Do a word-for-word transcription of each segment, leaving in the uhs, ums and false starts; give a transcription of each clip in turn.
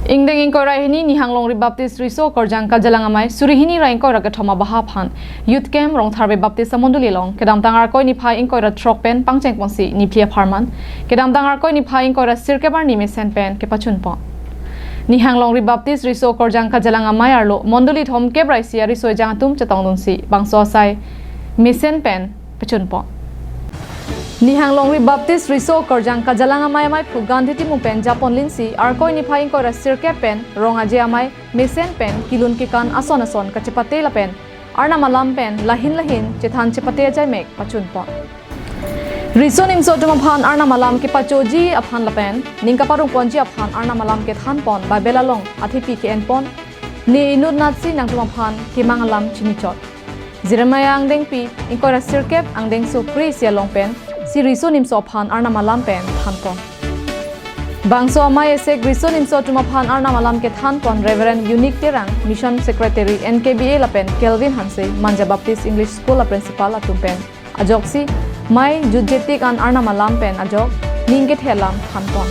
Ingdeng ingkoi ra hini Nihang Longri Baptist Riso Korjang Kajalang Amei suri hini ra ingkoi ra kethom abaha aphan Youth Camp Rongtharve Baptist Amondoli along kedamtang Arkoi niphai ingkoi ra throk pen pangcheng ponsi niphli apharman kedamtang Arkoi niphai ingkoi ra sirkep arni mesen pen kepachun pon. Nihang Longri Baptist Riso Korjang Kajalang Amei arlo mondoli thomkep ra isi ariso ejang atum chetongdunsi bangso asai mesen pen pachun pon. Nihang Longri Baptist Riso Korjang Kajalang Amei ameiphu Gandhi Timung pen japon linsi Arkoi niphai ingkoi ra sirkep pen Rong Aje Amei mesen pen kilun kekan ason ason kachepate lapen Arnam alam pen lahin lahin chethan chepate ajaimek pachun pon. Riso nimso atum aphan Arnam alam kepachoji aphan lapen ning kaparong ponji aphan Arnam alam kethan pon, Bible along athepi ke-en pon, ne inut natsi nangtum aphan kemang alam chinichot. Jeremiah angdengpi ingkoi ra sirkep angdengso kre-isi along pensi riso nimso aphan Arnam alam pen than pon. Bangso amei esek riso nimso atum aphan Arnam alam kethan pon Reverend Unique Terang, Mission Secretary N K B A lapen Kelvin Hanse, Manja Baptist English School a Principal atum pen ajoksi mei jutjetik an Arnam alam pen ajok ning kethe alam than pon.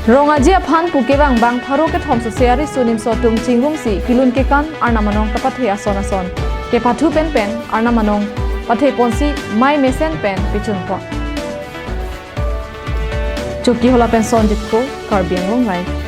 Rong Aje aphan puke bang bang pharo kethom sose ariso nimso atum chingrumsi kilun kekan Arnam anong kapathe ason ason kepathu pen pen Arnam anong pathe ponsi mei mesen pen pachun pon. Chokihola pen Sonjit Kro, Karbi Anglong Live.